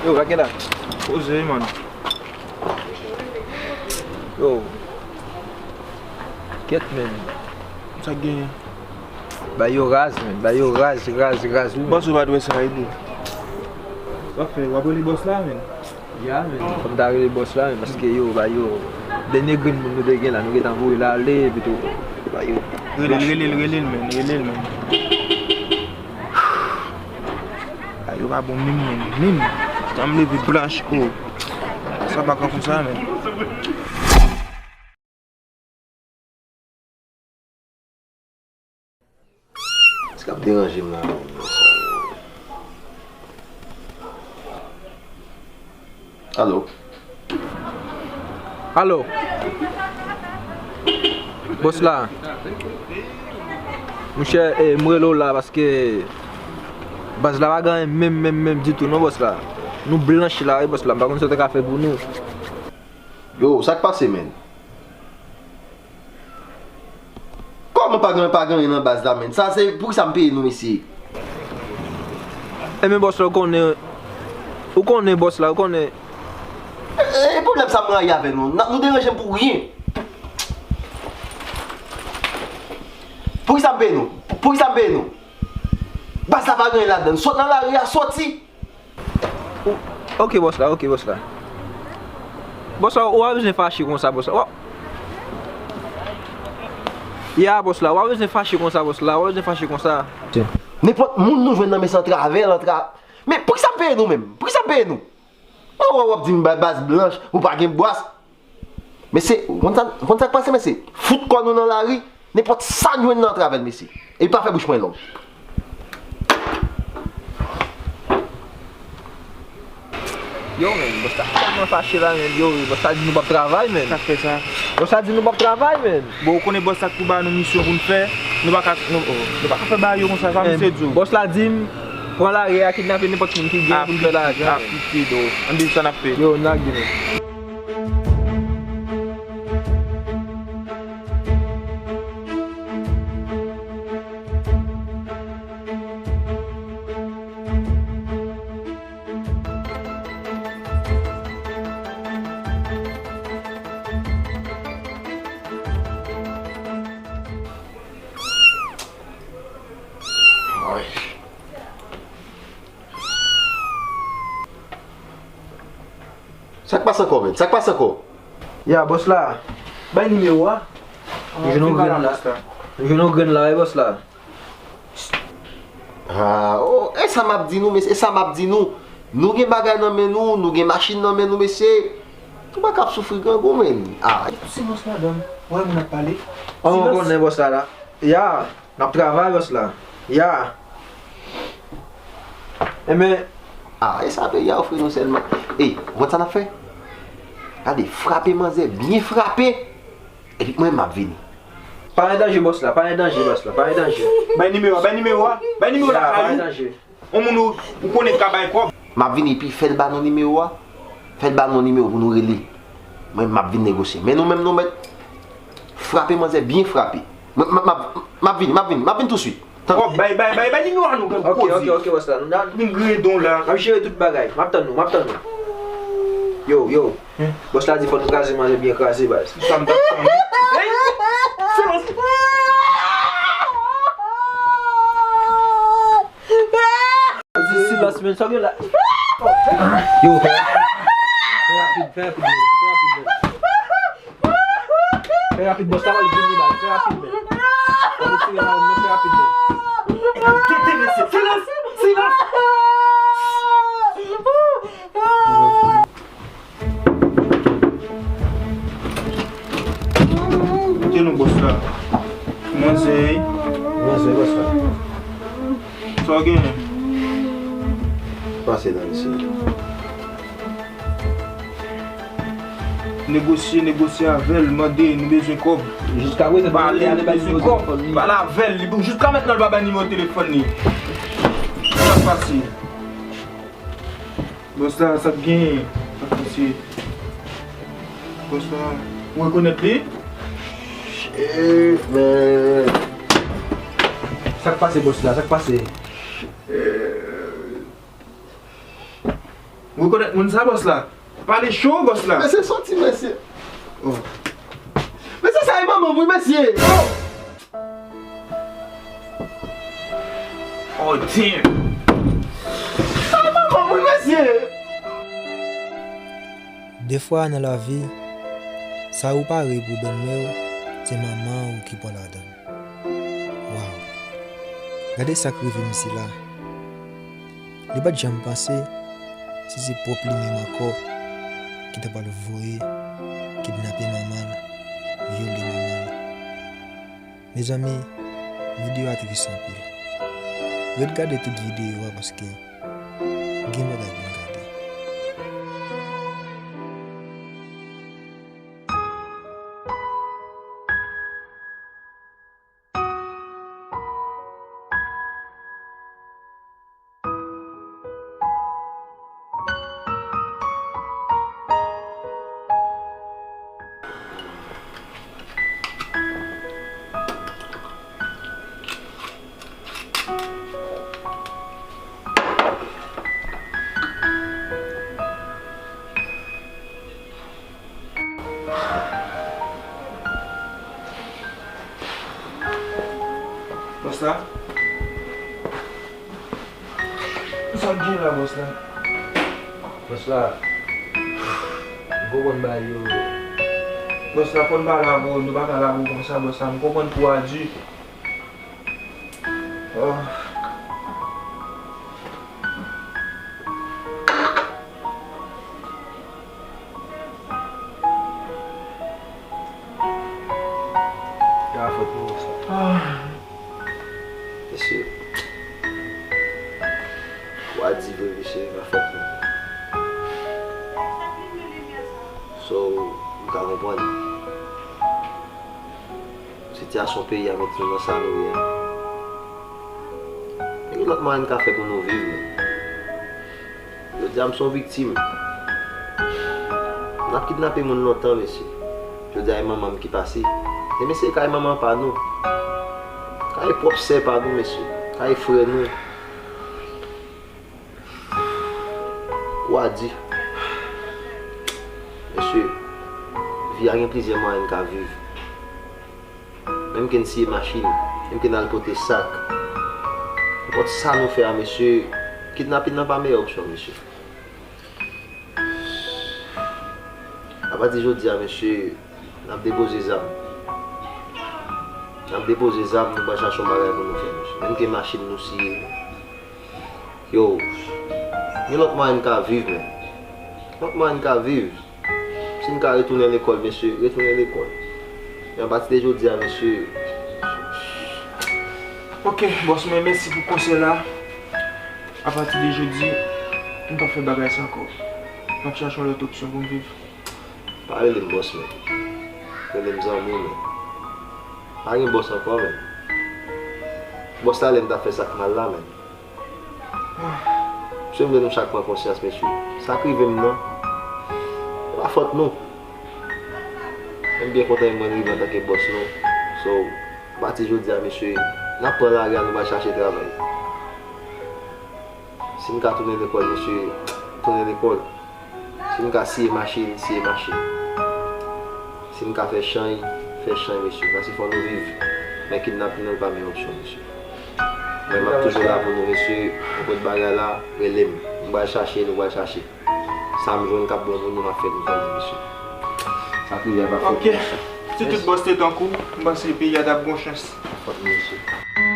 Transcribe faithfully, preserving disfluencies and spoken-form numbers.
Yo, Rakela. Poze, man. Yo. Kèt, men. Sa k genyen? Ba yo raz, men. Ba yo raz, raz, raz, wi, men. Bòs ou pa t wè sa, Edo? W ap fè, w ap rele bòs la, men. Ya, men. Fò m ta rele bòs la, men, paske yo, ba yo. Dènye grenn moun nou te gen la, nou gentan voye l ale, epi tou. Ba yo. Rele l, rele l, rele l, men. Rele l, men. A, yo pa bon menm, menm, menm. Tan m leve blanch, o. Sa pa ka konsa, menm. Sa k ap deranje m la, menm, sa, menm. Alo? Alo? Bòs la? Monchè, eh, m rele w la paske baz la pa gen anyen menm, menm, menm ditou non, bòs la. Nou blanch la, wi, bòs la. M pa konn sa w te ka fè pou nou. Yo, sa k pase, menm? Kòman pa gen, pa gen anyen nan baz la, menm? Sa se poukisa m peye nou, mesye? Enben, bòs la, ou konnen, ou konnen, bòs la, ou konnen. E, e, e pwoblèm sa m rayi avè nou. N ap, nou deranje m pou ryen. Poukisa m peye nou? Poukisa m peye nou? Baz la pa gen anyen ladan l. Sot nan lari a, soti. Ou, ok, bòs la, ok, bòs la. Bòs la, ou pa bezwen fache konsa, bòs la. Ou pa, ya, bòs la, ou pa bezwen fache konsa, bòs la, ou pa bezwen fache konsa. Nenpòt moun nou jwenn nan men sa, antrave l, antra-, men poukisa m peye nou menm? Poukisa m peye nou? Ou wè, w ap di m ba-, baz blanch, ou pa gen bòs. Mesye, ou konn sa, ou konn sa k pase, mesye? Fout kò nou nan lari, nenpòt sa n jwenn nan antrave l, mesye. Epi pa fè bouch mwen long. Yo, men, bòs la tèlman fache la, men, yo, bòs la di nou p ap travay, men. Sa k fè sa? Bòs la di nou p ap travay, men. Bon, ou konnen bòs la k pou ba nou misyon pou n fè, nou pa ka, nou, oh, nou pa ka fè bagay yo konsa, sa misye di w. Bòs la di m, pran lari a, kidnape nenpòt moun ki gen pou n fè lari a. A piti, a piti, do. Ann di m sa n ap fè. Yo, n lage nou. Sa k pase ankò, menm? Sa k pase ankò? Ya, bòs la. Bay nimewo a. Nou jwenn yon grenn la. Nou jwenn yon grenn la, wi, bòs la. Ah, oh, e sa m ap di nou, mesye, e sa m ap di nou. Nou gen bagay nan men nou, nou gen machin nan men nou, mesye. Nou pa ka ap soufri grangou, menm. Ah. Silans, madanm. Wè moun ap pale. An, ou konnen bòs la, la. Ya. N ap travay, bòs la. Ya. Enben. Ah, e sa peyi a ofri nou sèlman. Ey, ou konn sa n ap fè? Gade, frape manzè, byen frape. Epi mwen, m ap vini. Pa an danje, bòs la, pa an danje, bòs la, pa an danje. Bay nimewo a, bay nimewo a, bay nimewo lakay ou. Ya, pa an danje. Yon moun ou, ou konnen k ka bay kòb. M ap vini, epi fè l ba nou nimewo a. Fè l ba nou nimewo pou nou rele. Mwen, m ap vin negosye. Men nou menm, nou mèt frape manzè, byen frape. Mwen, m ap, m ap, m ap vini, m ap vini, m ap vini tousuit. Tann. Oh, bay, bay, bay, bay nimewo a nou, gang koze. Ok, ok, bòs la. Nou, nou vin griyen don la. M ap jere tout bagay. M ap tann nou, m ap tann nou. Yo, yo. Bòs la di fò nou kraze manzè byen kraze, baz. Sa m t ap tann. Ey! Silans! Silans, men, sa w gen la? Yo, fè rapid, fè rapid, fè rapid, men, fè rapid, men. Fè rapid, bòs la pral vini, baz, fè rapid, men. Fò nou tire nan, fè rapid, men. Kite, mesye, silans, silans. Kote nou, bòs la? Manzè. Manzè, bòs la. Sa w genyen? Pase nan misye. Negosye, negosye avè l, mande, nou bezwen kòb. Jiska prezan, pale, nou bezwen kòb. Pale avè l, li, jiska mentnan, l pa bay nimewo telefòn li. Sa k pase? Bòs la, sa k genyen? Sa k pase? Bòs la, ou rekonèt li? Shit, man. Sa k pase, bòs la? Sa k pase? Eh, ou Rekonèt moun sa, bòs la. Pale cho, bòs la. Mesye, soti, mesye. Oh. Mesye, sa e manman m wi, mesye. Oh. Oh, damn. Sa e manman m wi, mesye. Defwa nan lavi, sa ou pare pou bèlmè w, se manman w ki pran ladan l. Waw! Gade sa k rive misye la. Li pa t janm panse si se pwòp li menm ankò ki ta pral voye kidnape manman l, vyole manman l. Mezanmi, videyo a tris anpil. Ret gade tout videyo a paske gen bagay pou n gade. Bòs la? Sa w gen la, bòs la? Bòs la, m konprann bagay yo. Bòs la, fò n pa lave w, nou pa ka lave w konsa, bòs la. M konprann kou a di. Ah. Se pa fòt mwen sa. Ah. Mesye. Kou a di vre, mesye, se pa fòt mwen. So, m ka konprann. Sitiyasyon peyi a mete nou nan sa nou ye a. Men ki lòt mwayen n ka fè pou nou viv, men? Jodi a, m se yon viktim. N ap kidnape moun lontan, mesye. Jodi a, e manman m ki pase. Men mesye, kay manman pa nou. Kay pwòp sè pa nou, mesye. Kay frè nou. Kou a di. Mesye, vi a gen plizyè mwayen n ka viv. Menm ke n siye machin, menm ke n al pote sak. Nenpòt sa nou fè a, mesye, kidnapin nan pa meyè opsyon, mesye. Apati jodi a, mesye, n ap depoze zam. N ap depoze zam, nou pral chache yon bagay pou nou fè, mesye. Menm ke machin nou siye. Yo, gen lòt mwayen n ka viv, men. Lòt mwayen n ka viv. Si n ka retounen lekòl, mesye, retounen lekòl. Men apati de jodi a, mesye. Ok, bòs mwen, mèsi pou konsèy la. Apati de jodi, m p ap fè bagay sa ankò. M ap chache yon lòt opsyon pou m viv. Pa rele m bòs, men. Rele m zanmi w, men. Pa gen bòs ankò, men. Bòs la, lè m t ap fè sa k mal la, men. Mesye, m vle nou chak pran konsyans, mesye. Sa k rive m nan, se pa fòt nou. Men m byen kontan e mwen rive antanke bòs nou. So, apati jodi a, mesye, n ap pran lari a, nou pral chache travay. Si n ka tounen lekòl, mesye, tounen lekòl. Si n ka siye machin, siye machin. Si n ka fè chanj, fè chanj, mesye. Paske fò nou viv. Men kidnapin nan pa meyè opsyon, mesye. Mwen, m ap toujou la pou nou, mesye. Nenpòt bagay la, rele m. M pral chache, nou pral chache. Sa m jwenn k ap bon pou nou, m ap fè nou konnen, mesye. Sa k rive a pa fòt nou, mesye. Ok. Si tout bòs te tankou w, m panse peyi a t ap gon chans. Pa fòt nou, mesye.